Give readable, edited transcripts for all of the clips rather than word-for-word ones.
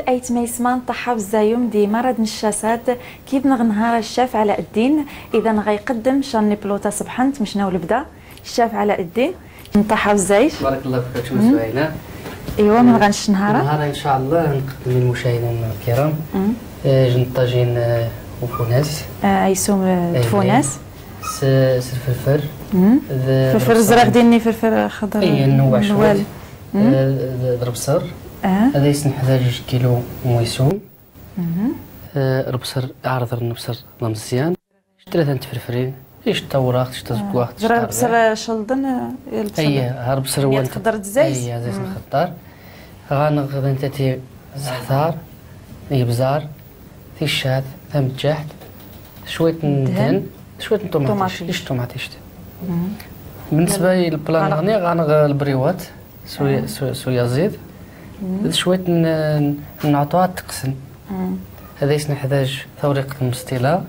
أزول أيت ميسمان طحا الزايوم دي مرض الشاسات كيف نهار الشاف علاء الدين. إذا غيقدم شاني بلوطة صبحنت مشنا ولبدا الشاف علاء الدين نطحا الزايش. بارك الله فيك سهيلة. ايوا من غنش نهار نهار ان شاء الله نقدم للمشاهدين الكرام جن طاجين وفوناس ايسوم تفوناس سرفرفر فرفر زرق ديالني فرفر خضر اي نوع شوية ضرب هذا يسن حدا 2 كيلو مويسوم ربصر عرض النبصر مزيان 3 تفرفرين ايش التوراق ايش تزكواخ ربصر شلدن اي ربصر هو تقدر تزايز اي زيت الخضار غنغدا انت تي زحثار ابزار تيشات ثمجحت شوية ندهن شوية طوماطيش ايش طوماطيش. بالنسبة للبلان غني غنغ البريوات سويا سويا زيت شوية نعطوها تقسم. هذا يسن حداج ثوريق المستيله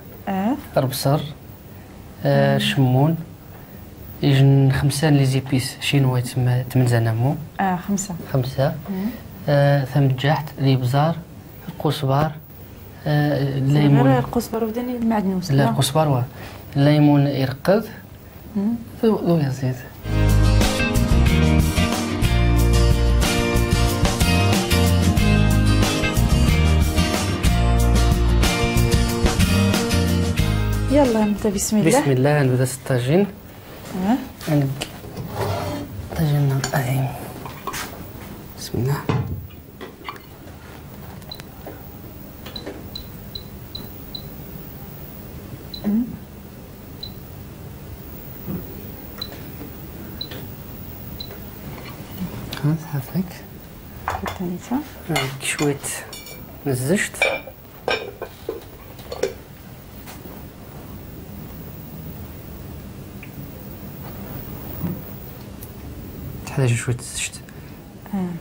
ربصر شمون يجن 5 لي زيبيس شينوا تسمى تمنزانامو 5 ثمجحت الابزار القصبار الليمون القصبر وداني المعدنوس لا القصبر واه الليمون يرقد ذو يزيد. يلا نبدا بسم الله. بسم الله نبدا الطاجين. الطاجين القديم بسم الله. هافك شوية الزشت تحتاج شوية الزشت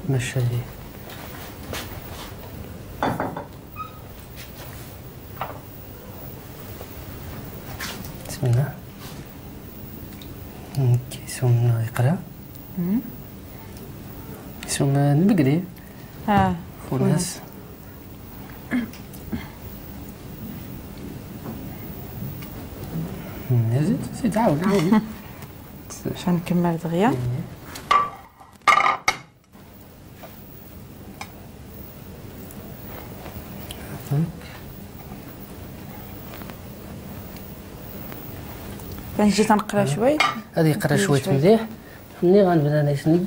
ماشي هذه. بسم الله كيسوم يقرا كيسوم البقري فوناس. زيد زيد عاون عاون باش نكمل دغيا. كنجي تنقرا شوي هذه يقرا شوية مليح ملي غنبدا نسنق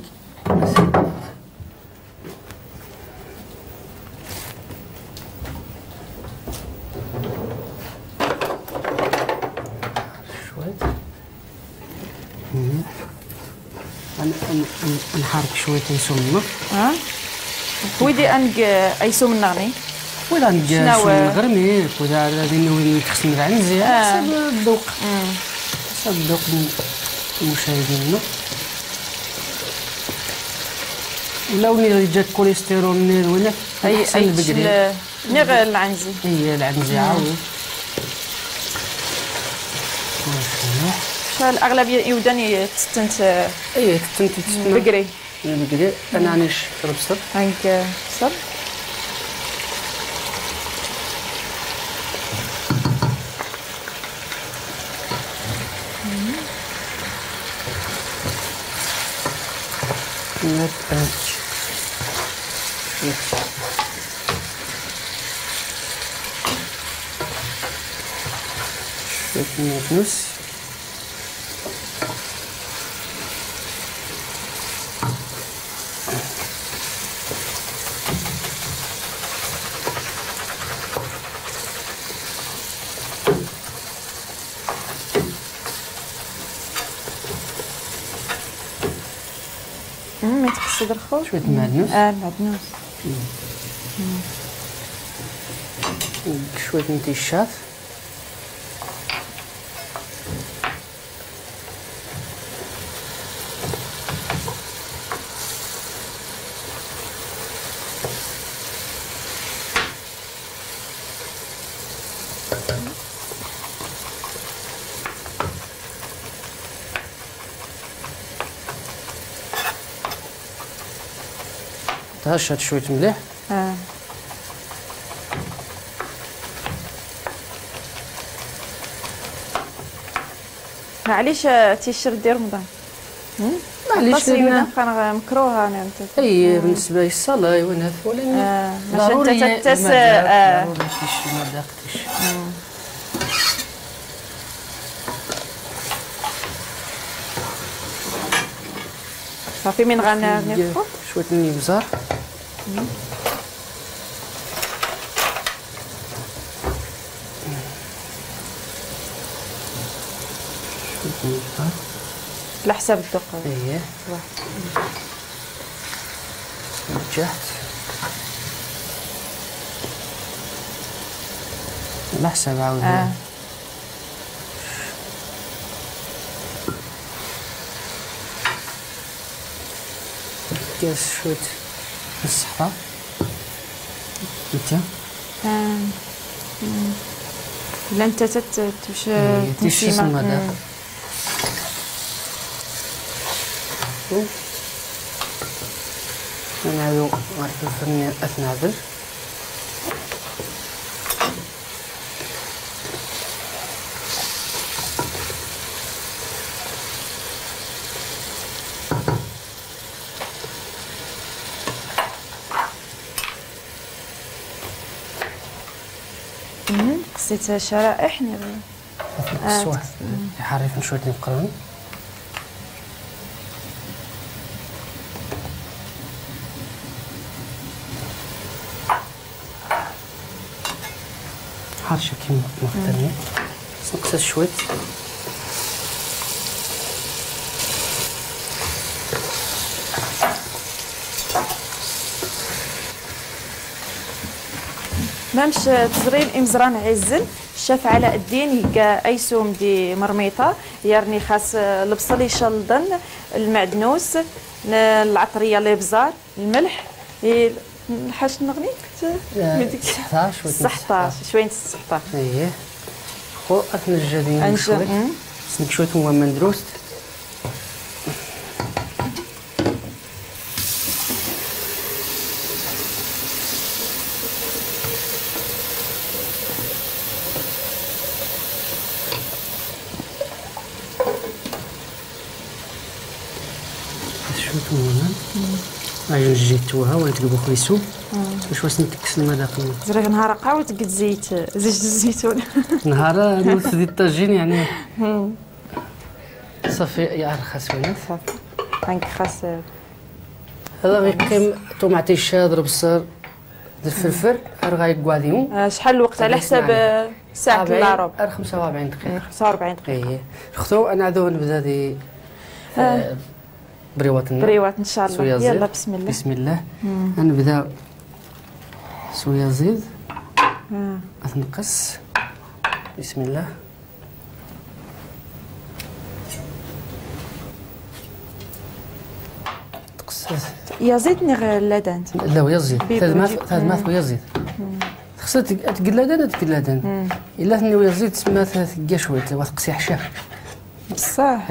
شوية نحرك شوية تيسوم ويدي انك ايسوم النغني ولا نك الغرمي ولا غادي نولي تخصم العنزي على حسب الذوق حسب الذوق المشاهدين. ولا وني جات كوليسترول ولا اي البقري نغ العنزي اي العنزي عاود الاغلبية يوداني تستنت اي تستنت البقري البقري. انا عنيش ربصر عندك بصل شوية المعدنوس ما تقصد الخوف شوية المعدنوس المعدنوس شوية نتيشات تهشت شوية مليح. معليش تيشرت ديال رمضان. معليش لأن مكروهة انا انت. اي بالنسبة للصلاة ونهث ولكن ضروري ضروري تيش المذاق تيش. صافي من غنفخو شوية الابزار. شوية الابزار على حساب الذوق. اييه نجحت على حساب عاود. كاس شوية الصحة انت. لا انت تتوش تيش المذاق. نعاودو غير اثنعدل. قصيت شرائح نقص واحد حريف شوية القرن. حرشه كيما مختلفة نقص شوية. مامش تزرين امزران عزل الشاف علاء الدين يلقى ايسوم دي مرميطه يرني خاص البصل يشلضن المعدنوس العطريه الابزار الملح الحاج نغني الصحطه شوية الصحطه شوية الصحطه. اييه خو اثنجدين شوية سنك شوية هو مندروست. غادي نجيتوها ونتقبو خويسو باش واش نتكس المذاق. زريغ نهار قاوي تقد زيت زيت الزيتون نهار نوث ديال الطاجين يعني. صافي يا رخاص وين صافي عندك خاص هذا غيقيم طوماطيشه ضرب الصر الفلفل راه غيقعد. شحال الوقت على حساب ساعة الا ربع 45 دقيقة. 45 دقيقة. ايه خطو انا عاد نبدا دي بريوات بريوات ان شاء الله. يلا بسم الله. بسم الله. نبدا شوية زيت. نقص بسم الله. تقص يا زيت نغ لادانت. لا ويا زيت ثلاث ويا زيت خصها تقلادان تقلادان الا ثني ويا زيت تسمى تلقى شوية وتقصي حشا بصح.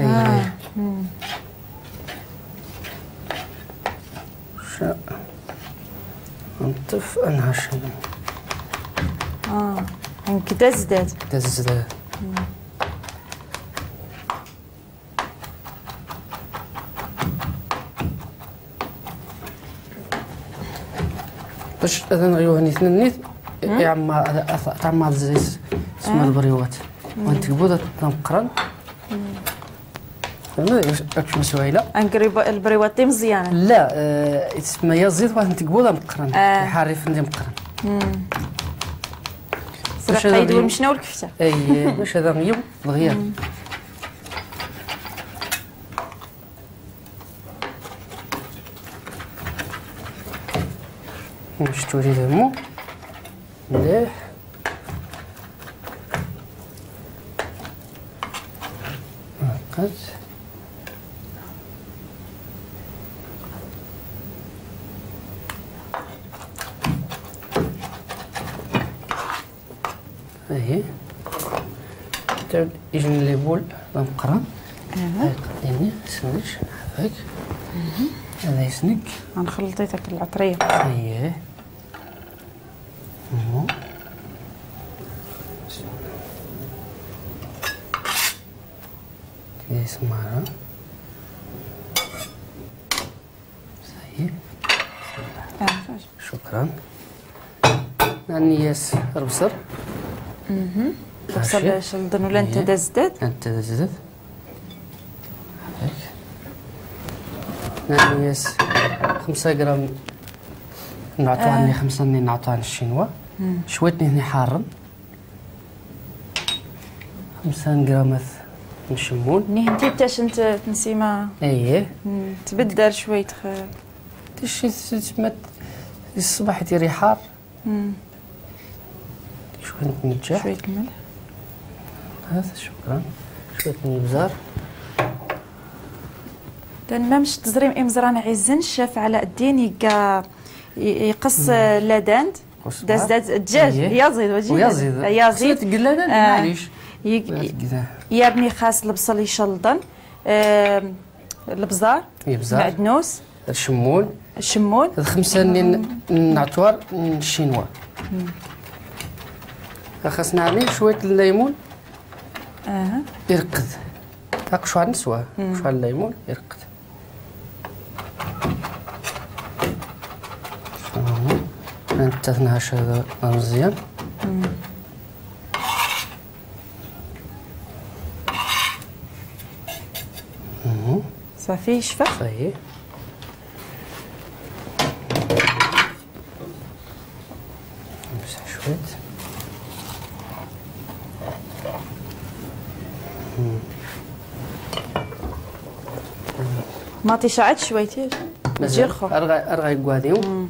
نطف انهش هكذا زداد كدا زداد. باش هذا نغيوه نيت نيت يعمر تعمر الزيت تسمى البريوات ونتقبو تنقرن فهمت مسويله انقريب البريوات مزيانه. لا تسمى يا الزيت واحد نتقبو مقرن الحريف ندير مقرن. باش يدور مشنا والكفته. اي باش هذا غيب دغيا. باش تولي دمو مليح. هكا اهي تعاود يجي لي بول مقرن. قدامي سندش عافاك. هذا يسنك غنخلطي داك العطريه. اييه سمارة صحيح. شكرا. نياس البصل. البصل شلضن ولا انت دازداد؟ انت دازداد. نياس 5 غرام نعطوها 5 نعطوها الشينوا. شوية هني حارن 5 غرامات نشمون. ني انت تاش تنسيمه. اييه تبدل شوية تشي تما الصباح ديري حار. شوية نتنجح شوية الملح. هذا شكرا. شوية الابزار. ما مش تزريم امزران عزن الشاف علاء الدين يقا يقص la dinde داز الدجاج يزيد ويزيد يزيد la dinde معليش. يا بني خاص البصل يشلضن البزار معدنوس الشمون الشمون هاد 5 نعطوار الشينوا. خاصنا عليه شوية الليمون. يرقد هاك شوية نسوا شوية الليمون يرقد. نتثناش هذا مزيان. صافي يشفى. صحيح. نمسح شوية. ما تشعت شويتيش مزيان. ارغي كواديو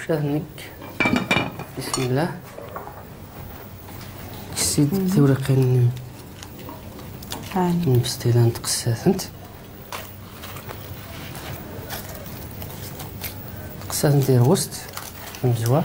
شاهنك. بسم الله. سيد ثورقين نبستيلان تقساثنت تقساثنت ديال وسط مزوار.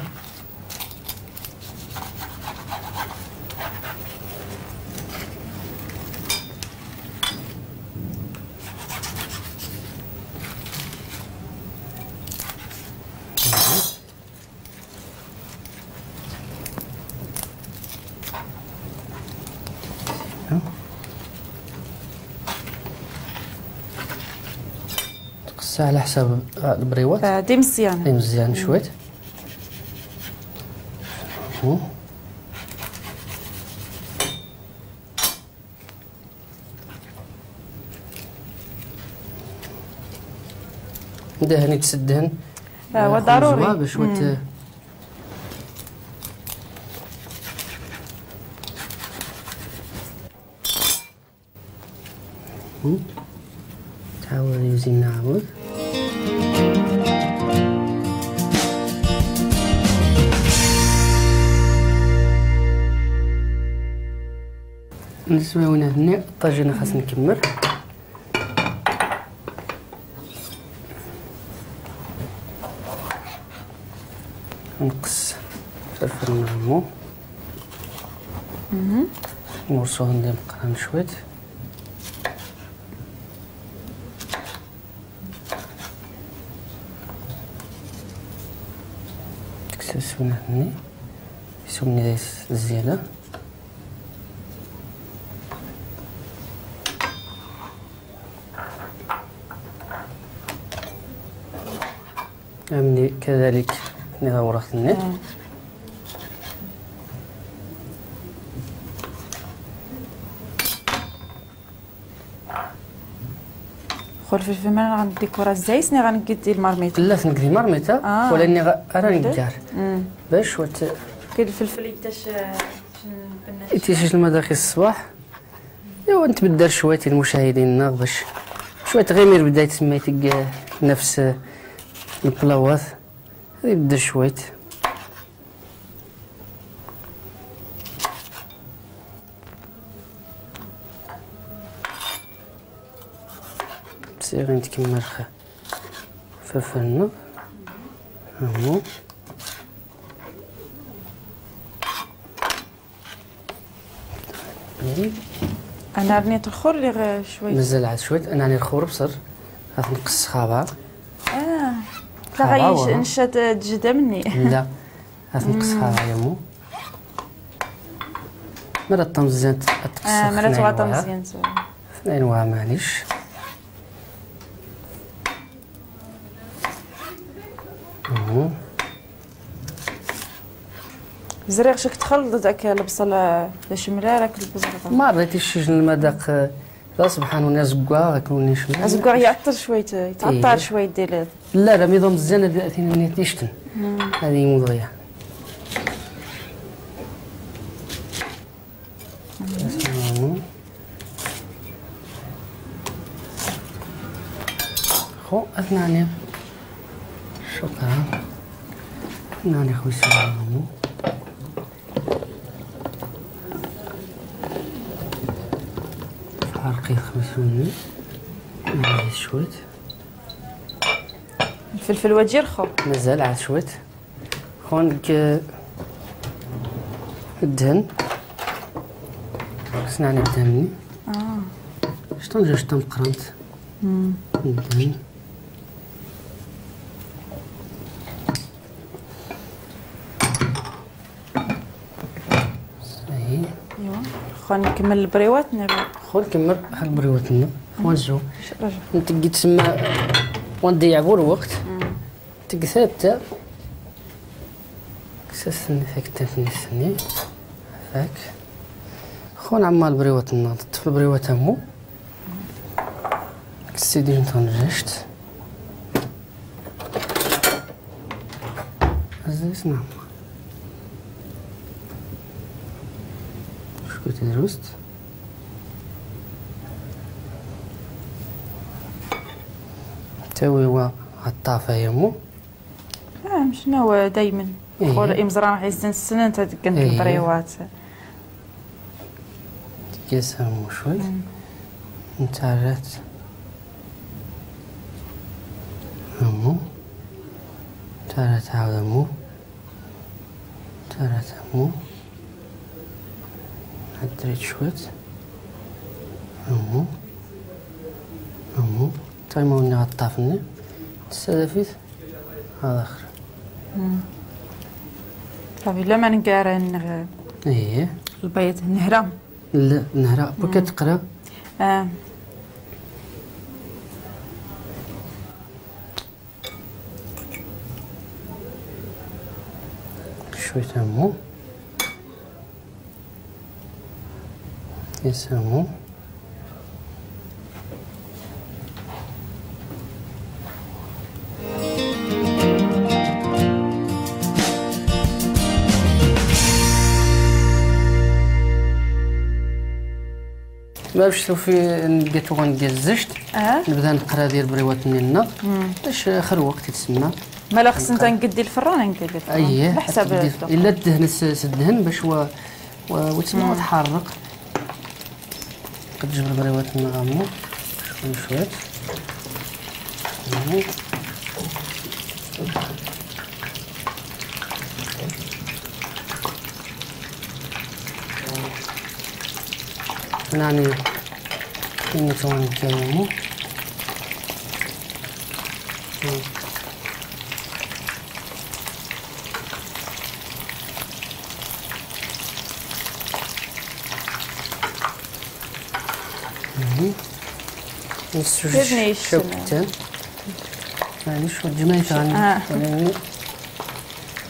على حساب البريوات. دي مزيان. دي مزيان شوية. دهني تسدهن. هو ضروري باش تعاود يزين نعاود. بالنسبة لنا هنا الطاجين خاص نكمل. نقص فلفل نرمو. نورسوه ندير مقران شوية. تكسر هنا يسمني الزيادة. عملي كذلك نظام ورقة النت. خو الفلفل ما غنديكورا الزايسني غنقدي المرميطه. لا تنقدي المرميطه ولاني انا نقدر باش كاين الفلفل يتاش يتاش المداخل الصباح. ايوا نتبدل شوية المشاهدين باش شوية غير بدا تسمى نفس البلاوات. هذه بدا شوية. سير نتكمل فلفلنا هاهو. انا رنيت الخور اللي شوية مازال عاد شوية. انا راني الخور بصر غنقص خابه. لا غير نشات تجدا مني. لا غنقص خابه يا مو. مرة طمزيان تقص. مرة طمزيان. ايوا معليش. زريغ شك تخلط داك البصل باش مراك البصل ما رضيتيش المذاق لا سبحان الله زكوا كوني شمال زكوا يعطر شوية يتعطر إيه. شوية ديال لا لا ميضو مزيان ثاني تيشتن هذه موضيع. خو اثناني شكرا اثناني خويا سلامو. عرقي 5 شويت الفلفل وجير خو مازال عاد شويت خون الدهن خصنا الدهن شطون جوج شطون قرنت الدهن ايوا خو نكمل البريوات خو نكمل البريوات خو نزو نتقي تسمى ونضيع بور الوقت تقي ثابتة كساسني ثاك تني سني ثاك خو نعمر البريوات نطفي البريوات همو كسيدي نطنجشت زيت نعمر شكون تدروست تاوي هو الطافه يمو شنو هو دايما خو الامزران عزن السنة تدقن البريوات تكيسهم شوي نتعرات همو تعرات عاود همو تعرات همو عدريت شويت همو همو تايموني غطافني تستافيت هذا اخر صافي لا ما نقارن ايه البيض نهرة لا نهرة بكا تقرا شوية همو يسمو ما باش في نلقيتو غندير الزشت نبدا نقرا ديال البريوات ديالنا باش اخر وقت يتسمى مالا خص انت نقدي الفران نقدي الفران اييه على حساب الا الدهن الدهن باش هو وتسمى وتحرق كتجبر البريوات نغمو شوية شوية يعني نتوان كيمو شوكتان معليش والجماعة تاعنا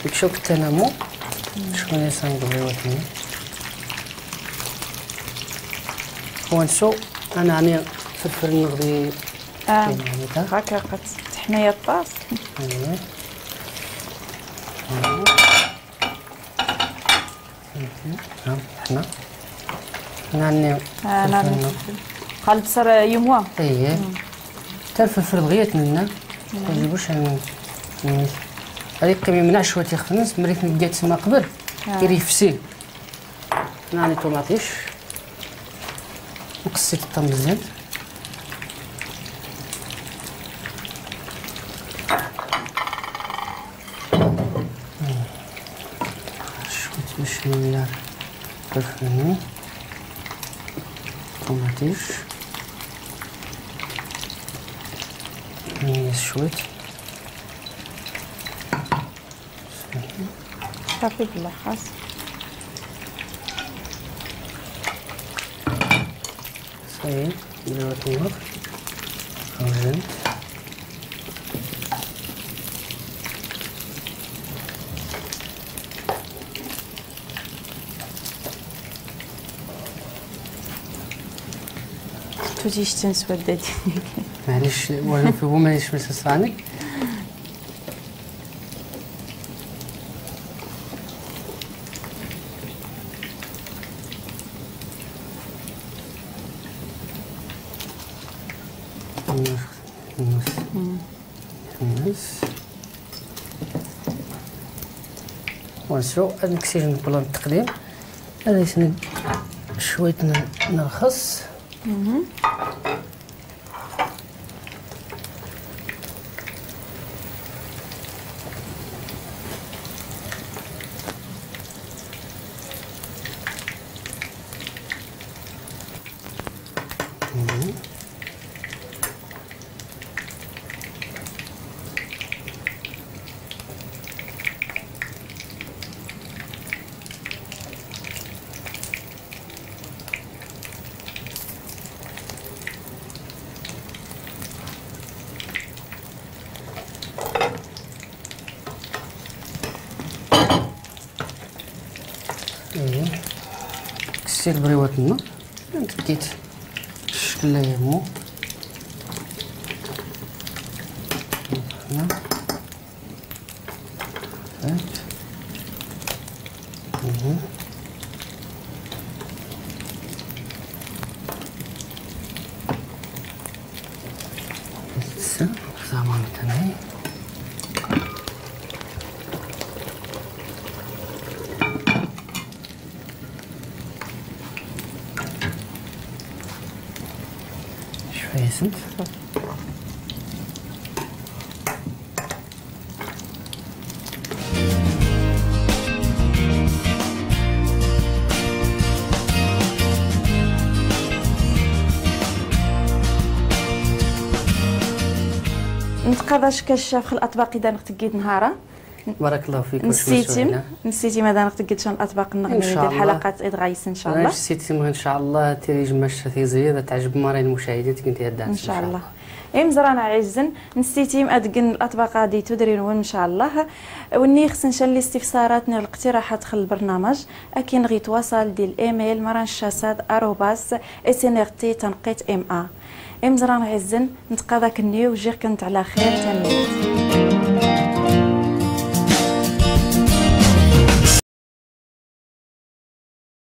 ديك شوكتان مو شكون يصاوب بريواتني ونسو انا يعني فلفل نغدي هكا قد تحمية الطاس ايوا حنا نعني قال بصر يموا اييه حتى الفلفل بغيت منا ما نجيبوش هذيك قيمة منع شوية تيخفنس مريت نلقى تسمى قبل كيريفسي نعني طوماطيش نقصيت الطن مزيان شوية باش نميار فلفل طوماطيش نميز شوية صافي بالله خاص اي بريوات النار خرجت. توجيش تنسود معليش وانا في هو مانيش مسسرانك. ونسو نكسيج بلان التقديم. هذا يسند شوية نرخص. كسير بريوات النار تكيت الشكل لا يهمو. هنا نتقاضاش كشاف الاطباق اذا نغتقيد نهاره. بارك الله فيك. نسيتي ماذا نغتقيد شان الاطباق نغني ديال الحلقات ادغايس ان شاء الله. نسيتي ان شاء الله تيري جماش تيزيد تعجب مارين المشاهدين كنتي هدا ان شاء الله. امزرانا عزن نسيتي ادقن الاطباق غادي تدرين ان شاء الله. وني خص نشان الاستفسارات نال الاقتراحات خل البرنامج اكين غي تواصل ديال الايميل maranchasad@snrt.ma. امزران عزن نتقاضاك النيو وجير كنت على خير تنميت.